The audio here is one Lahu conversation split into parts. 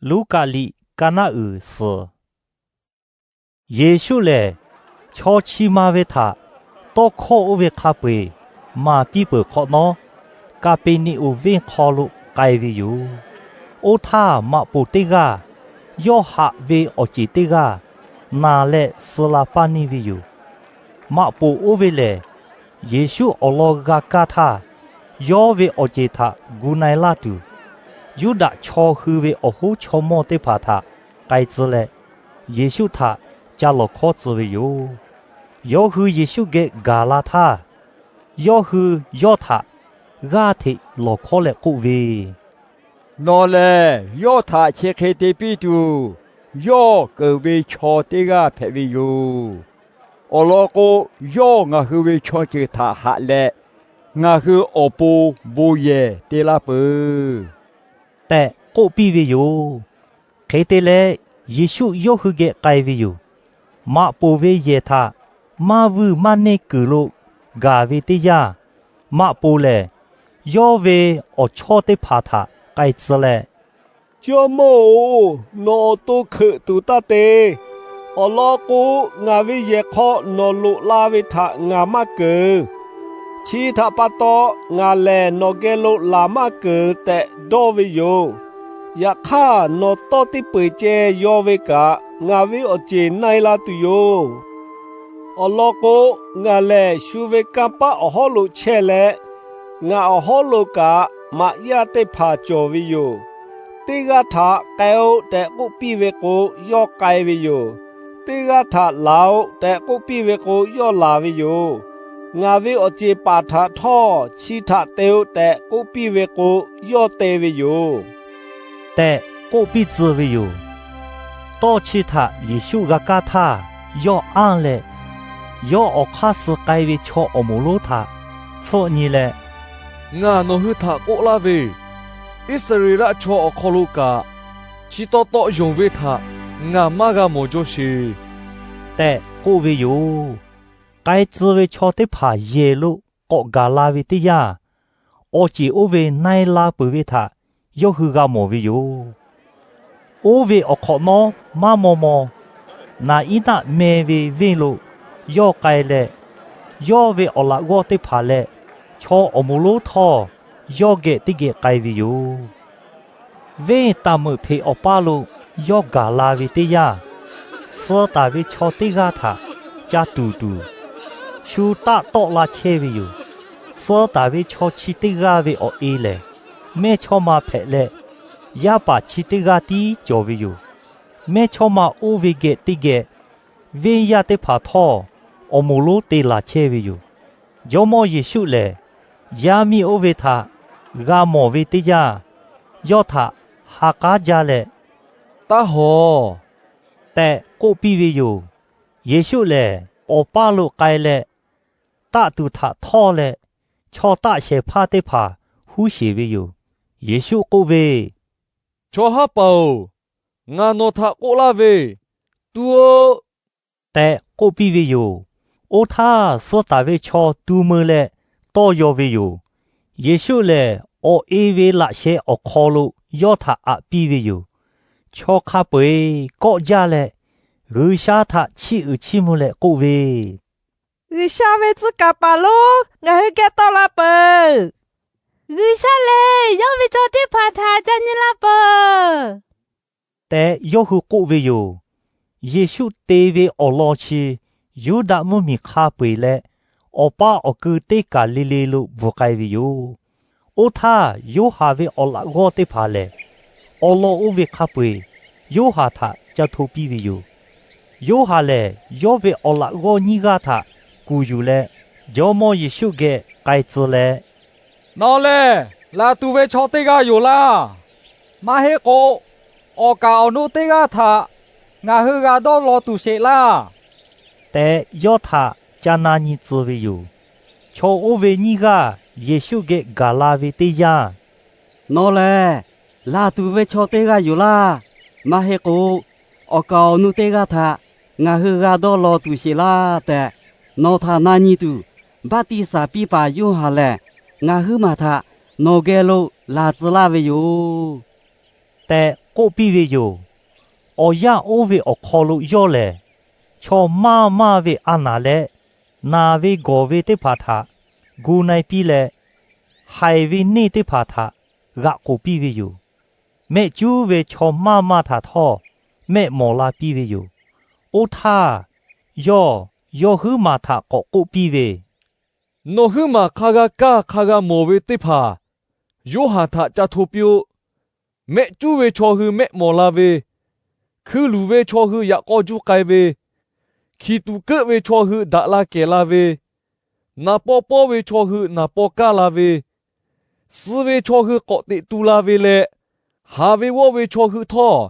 Luˉkaꞈ liꞈ ka naˆ uiˍ suhˍ. Yeˍsuˆ lehˬ, chaw chi ma ve htaꞈ tawˇ hkawˇ oˇ ve hk'a peu-eˬ maˍ piˇ peuˬ hk'awꞈ nawˉ, Kaˍpeˍneˍonˍ venˇ hk'aw lo k'ai ve yoˬ. Oˇ htaˇ, maꞈ poˍ teˇ g'aˇ yawˇ haꞈ ve awˬ ceˬ teˇ g'aˇ naˬ leh suh la paˇ neˇ ve yoˬ. Maꞈ poˍ oˇ ve lehˬ, Yeˍsuˆ awˬ lawn g'a kaˇ htaˇ, yawˇ ve awˬ ceˬ htaꞈ gu na-e laˇ tuˬ, Yuˇdaꞈ chaw hui ve awˬ hoˉ chaw mawˇ teˇ hpaˍ htaꞈ k'ai tcuh leh, Yeˍsuˆ htaꞈ ca lawˬ hkawˉ tcuh ve yoˬ. Yawˇ hui Yeˍsuˆ geh gaˬ la htaˇ, yawˇ hui yawˇ htaꞈ g'aˇ hteꞈ lawˬ hkawˉ leh k'oˆ ve, Nawˬ lehˬ yawˇ htaꞈ chi hk'e te piˇ tuˬ, yawˇ keunˍ ve chaw teˇ g'aˇ hpehꞈ ve yoˬ. Awˬ lawn k'o, yawˇ ngaˬ hui ve chaw ceuˬ htaꞈ haꞈ leh, ngaˬ hui awˬ pon bon yehˬ te laˇ peuˬ tehꞈ k'oˆ piˇ ve yoˬ. Hk'e te leh, Yeˍsuˆ yawˇ hui geh k'ai ve yoˬ. Maꞈ poˍ ve yehˬ htaꞈ maˇ vuiˇ maˇ neˇ kuiˬ lo gaˬ ve teˇ yanˇ, maꞈ poˍ lehˬ, yawˇ ve awˬ chawˇ teˇ hpaˍ htaꞈ k'ai tcuh leh, Jawˇmawˇ-oˬ, nawˬ awˬ to hkeuꞈ tuˬ taˇ te. Awˬ lawn k'o, ngaˬ ve yehˬ hk'aw nawˬ loꞈ la ve htaꞈ ngaˬ maˇ keunˍ. Chi htaꞈ pa taw, ngaˬ lehˬ nawˬ geh lo laˬ maˇ keunˍ tehꞈ dawˇ ve yoˬ. Yaꞈ hk'aˇ, nawˬ tawˇ teˇ peu-eˬ ceh yaw ve kaꞈ, ngaˬ ve awˬ ceˬ na-e la tuˬ yoˬ. Awˬ lawn k'o, ngaˬ lehˬ shu ve kanˇ paˆ awˬ hawˉ lo chehˇ leh, ngaˬ awˬ hawˉ lo kaꞈ maꞈ yaˇ teˇ hpaˍ cawˬ ve yoˬ. Teˇ g'aˇ htaꞈ k'ai-o tehꞈ k'oˆ piˇ ve k'o, yawˇ k'ai ve yoˬ. Teˇ g'aˇ htaꞈ laˬ-oꞈ tehꞈ k'oˆ piˇ ve k'o, yawˇ laˬ ve yoˬ. Ngaˬ ve awˬ ceˬ paˍ htaꞈ htawˇ, chi htaꞈ te-o tehꞈ k'oˆ piˇ ve k'o, yawˇ te ve yoˬ tehꞈ k'oˆ piˇ tcuh ve yoˬ. Tawˇ chi htaꞈ Yeˍsuˆ g'a kaˇ htaˇ, yawˇ anˇ leh, yawˇ awˬ hk'aˇ suh k'ai ve chaw awˬ moˍ lonˉ htaꞈ hpfuhˆ nyi leh, Ngaˬ nawˬ hui htaꞈ k'oˆ laˇ ve, Iˉsaˍreˍlaˆ chaw awˬ hk'aw lo kaꞈ, chi taw taw yonˍ ve htaꞈ ngaˬ maˇ g'a mawˬ jaw sheˍ tehꞈ k'oˆ ve yoˬ. K'ai tcuh ve chaw teˇ hpaˍ yehˬ lo k'awꞈ gaˬ la ve teˇ yanˇ, awˬ ceˬ oˇ ve na-e la peuˬ ve htaꞈ yawˇ hui g'a mawˬ ve yoˬ. Oˇ ve awˬ hk'awꞈ nawˉ maˇ maw maw, naˍ iˉ naˆ meh ve venˇ lo yawˇ k'ai leh, yawˇ ve awˬ laꞈ g'awˇ teˇ hpaˍ leh chaw awˬ moˍ lonˉ htawˇ, yawˇ geh teˇ geh k'ai ve yoˬ. Venˇ taˍ meuꞈ hpeꞈ awˬ paˇ lo yawˇ gaˬ la ve teˇ yanˇ, suh taˍ ve chaw teˇ g'aˇ htaꞈ ca tuˍ tuˬ, shu taˆ tawˆ la chehˇ ve yoˬ. Suh taˍ ve chaw chi teˇ g'aˇ ve awˬ e lehˬ, mehˇchawˇma hpehꞈ leh, yaˇ paˍ chi teˇ g'aˇ tiˉ cawˬ ve yoˬ. Mehˇchawˇma oˇ ve geh teˇ geh, venˇ yaˇ teˇ hpaˍ htawˇ awˬ moˍ lonˉ te laˬ chehˇ ve yoˬ. Jawˇmawˇ Yeˍsuˆ lehˬ, yaˇ miˇ oˇ ve htaꞈ g'a mawˬ ve teˇ yanˇ, yawˇ htaꞈ ha k'aˉ jaˇ leh, Taˇ hawˬ tehꞈ k'oˆ piˇ ve yoˬ. Yeˍsuˆ lehˬ, awˬ paˇ lo k'ai leh, taˆ tuˬ htaꞈ htawˇ leh, chaw taˆ shehˍ hpaˇ teˇ hpaˍ huˉ sheˬ ve yoˬ. Yeˍsuˆ k'oˆ ve, Chaw haˉ paˍ-oˬ, ngaˬ nawˬ htaꞈ k'oˆ laˇ ve, Tu-o tehꞈ k'oˆ piˇ ve yoˬ. Oˇ htaˇ, suh taˍ ve chaw tu mui leh tawˇ yaw ve yoˬ. Yeˍsuˆ lehˬ, awˬ e ve laꞈ sheh awˬ hk'aw lo yawˇ htaꞈ aꞈ piˇ ve yoˬ. Chaw hk'a peu-eˬ kawˆ jaˇ leh, G'uiˬsha htaꞈ chiˇ uiˍ chiˇ mvuh leh k'oˆ ve, G'uiˬsha ve tcuh kaˍ paˍ lonˉ ngaˬ hui geh tawˆ la peuˬ. G'uiˬsha lehˬ, yawˇ ve chaw teˇ hpaˍ htaꞈ ca nyi la peuˬ tehꞈ yawˇ hui k'oˆ ve yoˬ. Yeˍsuˆ te ve awˬ lawn chi Yuˇdaꞈ mvuhˇmiˬ hk'a peu-eˬ leh, awˬ paˇ awˬ kui teˇ kaˬ le le lo bvuhˬ k'ai ve yoˬ. Oˇ htaˇ, Yoˇhanˬ ve awˬ laꞈ g'awˇ teˇ hpaˍ lehˬ, awˬ lawn oˇ ve hk'a peu-eˬ Yoˇhanˬ htaꞈ ca hto piˇ ve yoˬ. Yoˇhanˬ lehˬ, yawˇ ve awˬ laꞈ g'awˇ nyiˇ g'aˇ htaꞈ kuˬ yuˬ leh, Jawˇmawˇ Yeˍsuˆ geh k'ai tcuh leh, Nawˬ lehˬ laˬ tuˬ ve chaw teˇ g'aˇ yoˬ laˇ. Maˇ heˆ k'o, awˬ kaˍ awˬ nu teˇ g'aˇ htaꞈ ngaˬ hui g'a dawˇ law tuˬ sheˍ laˇ tehꞈ, yawˇ htaꞈ ca na nyi tcuh ve yoˬ. Chaw oˇ ve nyiˇ g'aˇ Yeˍsuˆ geh gaˬ la ve teˇ yanˇ, Nawˬ lehˬ laˬ tuˬ ve chaw teˇ g'aˇ yoˬ laˇ. Maˇ heˆ k'o, awˬ kaˍ awˬ nu teˇ g'aˇ htaꞈ ngaˬ hui g'a dawˇ law tuˬ sheˍ laˇ tehꞈ, nawˬ htaꞈ na nyi tuˬ, baˆtiˆsaˬ piˇ paˍ Yoˇhanˬ lehˬ, ngaˬ huiˉ maˬ htaꞈ nawˬ geh lo laˬ tcuh laˇ ve yoˬ tehꞈ k'oˆ piˇ ve yoˬ. Awˬ yanˇ oˇ ve awˬ hk'aw lo yawˇ lehˬ, chaw maˇ maˇ ve a naˍ leh naˬ ve gawˬ ve teˇ hpaˍ htaꞈ gu na-e piˇ leh, haiˬ ve neˇ teˇ hpaˍ htaꞈ g'aꞈ k'oˍ piˇ ve yoˬ. Mehˆ cuˉ ve chaw maˇ maˇ htaꞈ htawˇ mehˆ mawˬ la piˇ ve yoˬ. Oˇ htaˇ, yawˇ yawˇ huiˉ maˬ htaꞈ k'awꞈ k'oˆ piˇ ve, Nawˬ huiˉ maˬ hk'a g'a kaˇ hk'a g'a mawˬ ve teˇ hpaˍ Yoˇhanˬ htaꞈ ca hto piˇ-oˆ. Mehˆ cuˉ ve chaw hui mehˆ mawˬ la ve, hkui luˬ ve chaw hui yaꞈ k'aw juˇ k'ai ve, hkiˬ tuꞈ keuˆ ve chaw hui daꞈ la kehˬ la ve, naˍ paw pawˇ ve chaw hui naˍ paw kaˇ la ve, suh ve chaw hui k'awꞈ teꞈ tu la ve leh, haˍ ve g'awˇ ve chaw hui htawˇ,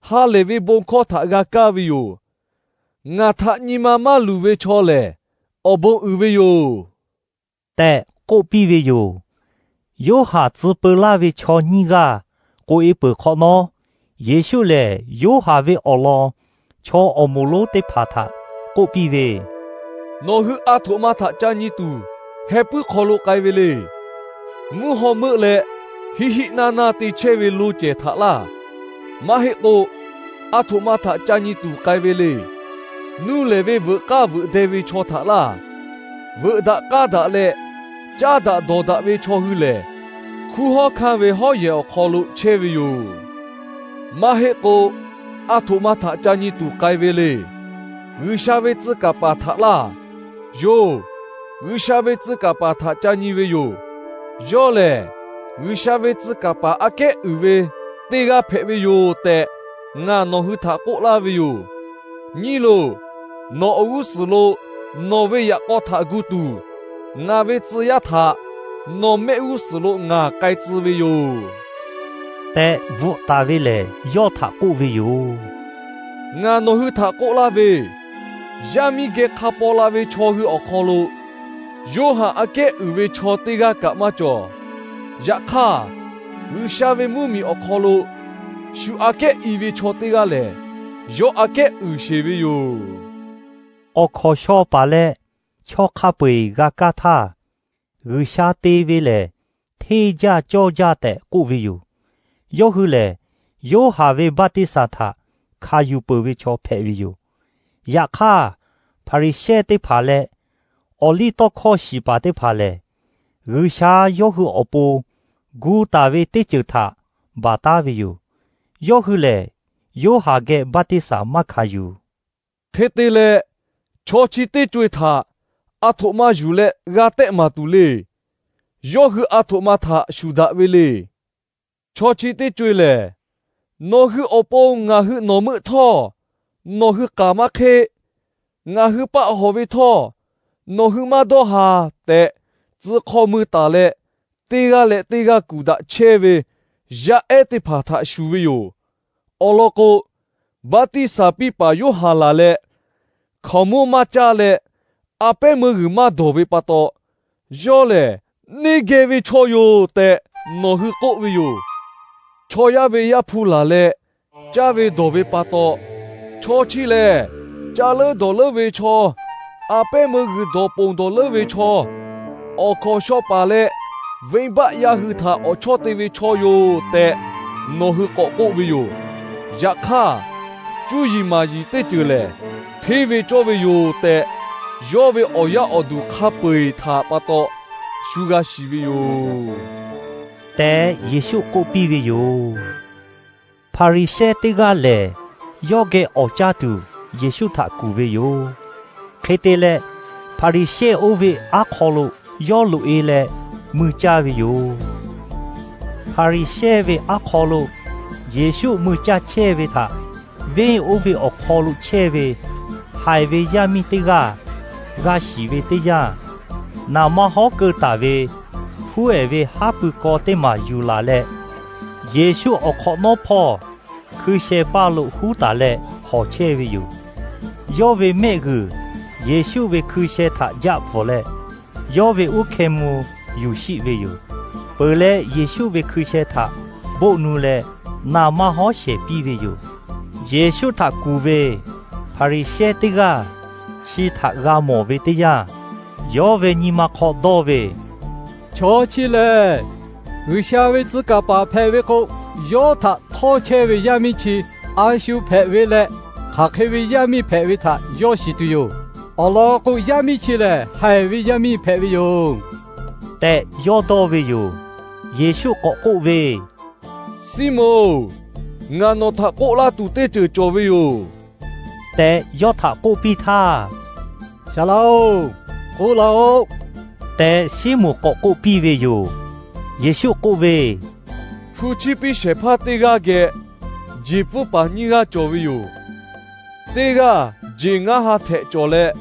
ha lehˬ ve bon hkawˇ htaꞈ g'a kaˇ ve yoˬ. Ngaˬ htaꞈ nyi ma maˇ luˬ ve chaw lehˬ, awˬ bon uiˍ ve yoˬ tehꞈ k'oˆ piˇ ve yoˬ. Yoˇhanˬ tcuh peu laˇ ve chaw nyiˇ g'aˇ k'oꞈ-e peuˬ hk'awꞈ nawˉ, Yeˍsuˆ lehˬ Yoˇhanˬ ve awˬ lawn chaw awˬ moˍ lonˉ teˇ hpaˍ htaꞈ k'oˆ piˇ ve, Nawˬ hui a htoꞈ ma htaꞈ ca nyi tuˬ heh puiˉ hk'aw lo k'ai ve le. Mvuhˇ haw meuˆ leh hiˆ hiˆ naˇ naˇ te chehˇ ve lo cehˬ htaꞈ laˇ. Maˇ heˆ k'o, a htoꞈ ma htaꞈ ca nyi tuˬ k'ai ve le. Nuˇ lehˬ ve veuꞈ k'aˇ veuꞈ deh ve chaw htaꞈ laˇ. Veuꞈ daꞈ k'aˇ daꞈ leh caˇ daꞈ dawˬ daꞈ ve chaw hui lehˬ, hkunˉ hawˉ hkanˇ ve hawˉ yehˬ awˬ hk'aw lo chehˇ ve yoˬ. Maˇ heˆ k'o, a htoꞈ ma htaꞈ ca nyi tuˬ k'ai ve le. G'uiˬsha ve tcuh kaˍ paˍ htaꞈ laˇ. Yoˬ, G'uiˬsha ve tcuh kaˍ paˍ htaꞈ ca nyi ve yoˬ. Yawˇ lehˬ, G'uiˬsha ve tcuh kaˍ paˍ aꞈ kehˉ uiˍ ve teˇ g'aˇ hpehꞈ ve yoˬ tehꞈ, ngaˬ nawˬ hui htaꞈ k'oˆ laˇ ve yoˬ. Nyi loˬ, nawˬ awˬ g'uˇ suhˍ lo nawˬ ve yaꞈ k'aw htaꞈ gu tuˬ, ngaˬ ve tcuh yaˇ htaꞈ nawˬ mehˆ g'uˇ suhˍ lo ngaˬ k'ai tcuh ve yoˬ tehꞈ bvuhꞈ taˍ ve lehˬ, yawˇ htaꞈ k'oˆ ve yoˬ. Ngaˬ nawˬ hui htaꞈ k'oˆ laˇ ve, yaˇ miˇ geh hk'a paw la ve chaw hui awˬ hk'aw lo Yoˇhanˬ aꞈ kehˉ uiˍ ve chaw teˇ g'aˇ kaꞈ maˇ cawˬ. Yaꞈ hk'aˇ, G'uiˬsha ve mvuhˇmiˬ awˬ hk'aw lo shu aꞈ kehˉ i ve chaw teˇ g'aˇ lehˬ, yawˇ aꞈ kehˉ uiˍ sheˬ ve yoˬ. Awˬ hkawnˍ shaw paˍ leh chaw hk'a peu-eˬ g'a kaˇ htaˇ, G'uiˬsha te ve lehˬ hteˇ jaˇ cawˇ jaˇ tehꞈ k'oˆ ve yoˬ. Yawˇ hui lehˬ, Yoˇhanˬ ve baˆtiˆsaˬ htaꞈ hkanˍ yuˬ peuˬ ve chaw hpehꞈ ve yoˬ. Yaꞈ hk'aˇ, Hpaˍriˍsehˇ teˇ hpaˍ leh awˬliˇtawˇhkawˇ shiˍ paˍ teˇ hpaˍ lehˬ, G'uiˬsha yawˇ hui awˬ pon gu taˍ ve teˇ ceuˬ htaꞈ baˬ taˉ ve yoˬ. Yawˇ hui lehˬ, Yoˇhanˬ geh baˆtiˆsaˬ maˇ hkanˍ yuˬ. Hk'e te leh, chaw chi teˇ co-e htaꞈ a htoꞈ ma yuˬ leh g'a tehˆ maˍ tuˬ le. Yawˇ hui a htoꞈ ma htaꞈ shuˍ daꞈ ve le. Chaw chi teˇ co-e lehˬ, Nawˬ hui awˬ pon ngaˬ hui nawˬ meuˆ htawˇ, nawˬ hui k'aˍ maˇ hk'eˆ. Ngaˬ hui paˆ hawˍ ve htawˇ, nawˬ hui maˇ dawˇ ha tehꞈ, tcuh hk'aw mui taˍ leh, teˇ g'aˇ leh teˇ g'aˇ kuˬ daꞈ chehˇ ve yaˇ ehˉ teˇ hpaˍ htaꞈ shuˍ ve yoˬ. Awˬ lawn k'o, baˆtiˆsaˬ piˇ paˍ Yoˇhanˬ laˬ leh hkaoˍmonˇ maˇ caˇ leh a pehˉ meuˇ g'uiˬ maˇ dawˬ ve pa taw, yawˇ lehˬ neˇ geh ve chaw yoˬ tehꞈ nawˬ hui k'oˆ ve yoˬ. Chaw yaˇ ve Yaˇ hpu laˬ leh caˇ ve dawˬ ve pa taw, chaw chi lehˬ, caˇ leuˉ dawˬ leuˉ ve chaw, a pehˉ meuˇ g'uiˬ dawˬ ponˬ dawˬ leuˉ ve chaw, awˬ hkawnˍ shaw paˍ leh venˇbaˆ yaˇ hui htaꞈ awˬ chawˇ te ve chaw yoˬ tehꞈ nawˬ hui k'awꞈ k'oˆ ve yoˬ. Yaꞈ hk'aˇ, cuˇ yiˍ maˍ yiˍ teˇ ceuˬ lehˬ, hteˇ ve cawˇ ve yoˬ tehꞈ, yawˇ ve awˬ yaˇ awˬ duˬ hk'a peu-eˬ htaꞈ pa taw shu g'a shiˍ ve yoˬ tehꞈ, Yeˍsuˆ k'oˆ piˇ ve yoˬ. Hpaˍriˍsehˇ teˇ g'aˇ lehˬ, yawˇ geh awˍ caˇ tuˬ Yeˍsuˆ htaꞈ kuˬ ve yoˬ. Hk'e te leh, Hpaˍriˍsehˇ oˇ ve aˉ hk'aw lo yawˇ loꞈ-e leh mui caˇ ve yoˬ. Hpaˍriˍsehˇ ve aˉ hk'aw lo Yeˍsuˆ mui caˇ chehˇ ve htaꞈ, venˇ oˇ ve awˬ hk'aw lo chehˇ ve haiˬ ve yaˇ miˇ teˇ g'aˇ g'a shiˍ ve teˇ yanˇ, naˍ manˇ hawˉ keu taˍ ve hpuˉ-ehˍ ve haˉ pui kaw teˇ maˬ yuˬ laˬ leh, Yeˍsuˆ awˬ hk'awꞈ nawˉ hpawˇ hkui sheh paˇ lo huˉ taˍ leh hawˬ chehˇ ve yoˬ. Yawˇ ve mehˆ g'uiˬ Yeˍsuˆ ve hkui sheh htaꞈ jaˆ pfuhˍ leh, yawˇ ve uˉ hkeh mvuh yuˬ shiˆ ve yoˬ. Peuˬ leh, Yeˍsuˆ ve hkui sheh htaꞈ boˆ nu leh naˍ manˇ hawˉ shehˍ piˇ ve yoˬ. Yeˍsuˆ htaꞈ kuˬ ve Hpaˍriˍsehˇ teˇ g'aˇ chi htaꞈ g'a mawˬ ve teˇ yanˇ, yawˇ ve nyi ma hk'aw dawˇ ve, Chaw chi lehˬ, G'uiˬsha ve tcuh kaˍ paˍ hpehꞈ ve k'o, yawˇ htaꞈ hk'awˇ chehˇ ve yaˇ miˇ chi a shu hpehꞈ ve leh, hk'aˬ hk'e ve yaˇ miˇ hpehꞈ ve htaꞈ yawˇ shiˍ tuˬ yoˬ. Awˬ lawn k'o, yaˇ miˇ chi lehˬ haiˬ ve yaˇ miˇ hpehꞈ ve yoˬ tehꞈ yawˇ dawˇ ve yoˬ. Yeˍsuˆ k'awꞈ k'oˆ ve, Siˉmonˍ-oˬ, ngaˬ nawˬ htaꞈ k'oˆ laˇ tuˬ teˇ ceuˬ cawˬ ve yoˬ tehꞈ yawˇ htaꞈ k'oˆ piˇ htaˇ, Saˍ laꞈ-oˬ, k'oˆ laˇ-oˆ tehꞈ Siˉmonˍ k'awꞈ k'oˆ piˇ ve yoˬ. Yeˍsuˆ k'oˆ ve, Hpu chiˇ piˇ shehˍ hpaˇ teˇ g'aˇ geh jeˬ pfuhˇ paˍ nyiˇ g'aˇ cawˬ ve yoˬ. Teˇ g'aˇ jeˬ ngaˇ ha htehꞈ cawˬ leh,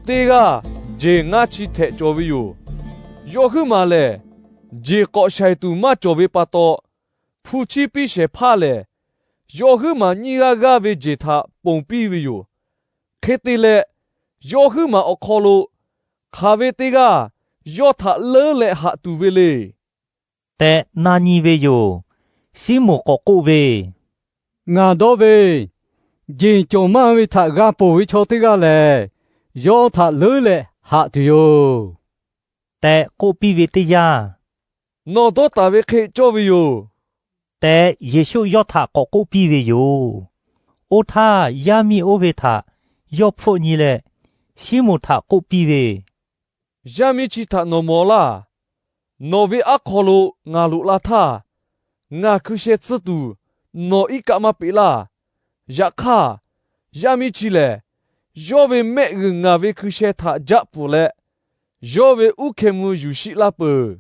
teˇ g'aˇ jeˬ ngaˇ chi htehꞈ cawˬ ve yoˬ. Yawˇ huiˉ maˬ lehˬ, jeˬ k'awꞈ shaiˍ tuˬ maˇ cawˬ ve pa taw, hpu chiˇ piˇ shehˍ hpaˇ lehˬ, yawˇ huiˉ maˬ nyiˇ g'aˇ g'aˇ ve jeˬ htaꞈ ponˬ piˇ ve yoˬ. Hk'e te leh, yawˇ huiˉ maˬ awˬ hk'aw lo hk'aˬ ve teˇ g'aˇ yawˇ htaꞈ leuˉ leh haꞈ tuˬ ve le tehꞈ na nyi ve yoˬ. Siˉmonˍ k'awꞈ k'oˆ ve, Ngaˬ dawˇ ve, jeˬ cawˬ maˇ ve htaꞈ g'a ponˬ ve chaw teˇ g'aˇ lehˬ, yawˇ htaꞈ leuˉ leh haꞈ tuˬ yoˬ tehꞈ k'oˆ piˇ ve teˇ yanˇ, Nawˬ dawˇ taˍ ve hk'e cawˇ ve yoˬ tehꞈ Yeˍsuˆ yawˇ htaꞈ k'awꞈ k'oˆ piˇ ve yoˬ. Oˇ htaˇ, yaˇ miˇ oˇ ve htaꞈ yawˇ hpfuhˆ nyi leh, Siˉmonˍ htaꞈ k'oˆ piˇ ve, Yaˇ miˇ chi htaꞈ nawˬ mawˬ laˇ. Nawˬ ve aˉ hk'aw lo ngaˬ loꞈ la htaˇ, ngaˬ hkui sheh tsuhˇ tuˬ nawˬ iˉ kaˆ maˇ peꞈ laˇ. Yaꞈ hk'aˇ, yaˇ miˇ chi lehˬ, yawˇ ve mehˆ g'uiˬ ngaˬ ve hkui sheh htaꞈ jaˆ pfuhˍ leh, yawˇ ve uˉ hkeh mvuh yuˬ shiˆ laˇ peuˬ.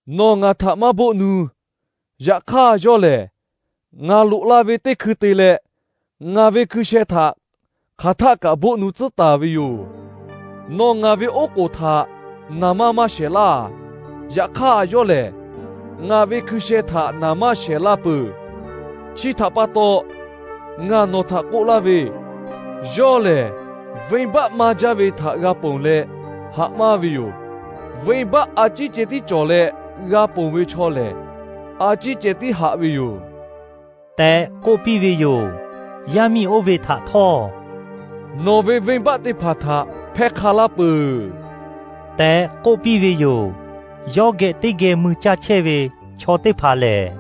Nawˬ ngaˬ htaꞈ maˇ boˆ nu. Yaꞈ hk'aˇ, yawˇ lehˬ ngaˬ loꞈ la ve teˇ hkui te leh, ngaˬ ve hkui sheh htaꞈ hk'aˬ htaˆ kaꞈ boˆ nu tcuhˉ taˍ ve yoˬ. Nawˬ ngaˬ ve oˉ k'oˍ htaꞈ naˍ manˇ maˇ shehˍ laˇ. Yaꞈ hk'aˇ, yawˇ lehˬ ngaˬ ve hkui sheh htaꞈ naˍ manˇ shehˍ laˇ peuˬ. Chi htaꞈ pa taw, ngaˬ nawˬ htaꞈ k'oˆ laˇ ve, yawˇ lehˬ venˇbaˆ maˇ jaˇ ve htaꞈ g'a ponˬ leh haꞈ maˇ ve yoˬ. Venˇbaˆ a ciˉ ceh tiˉ cawˬ leh g'a ponˬ ve chaw lehˬ, a ciˉ ceh tiˉ haꞈ ve yoˬ tehꞈ k'oˆ piˇ ve yoˬ. Yaˇ miˇ oˇ ve htaꞈ htawˇ, Nawˬ ve venˇbaˆ teˇ hpaˍ htaꞈ hpehˇ hk'a laˇ peuˬ tehꞈ k'oˆ piˇ ve yoˬ. Yawˇ geh teˇ geh mui caˇ chehˇ ve chaw teˇ hpaˍ lehˬ,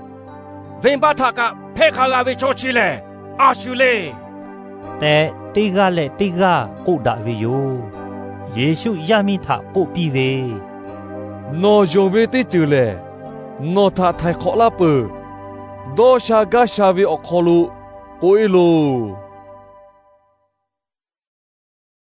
Venˇbaˆ htaꞈ kaꞈ hpehˇ hk'a g'a ve chaw chi lehˬ, a shu le tehꞈ, teˇ g'aˇ leh teˇ g'aˇ k'oˆ daꞈ ve yoˬ. Yeˍsuˆ yaˇ miˇ htaꞈ k'oˆ piˇ ve, Nawˬ yonˍ ve teˇ ceuˬ lehˬ, nawˬ htaꞈ htaiˍ hk'awꞈ laˇ peuˬ. Dawˇ sha gaˇ sha ve awˬ hk'aw lo k'oꞈ e loˬ.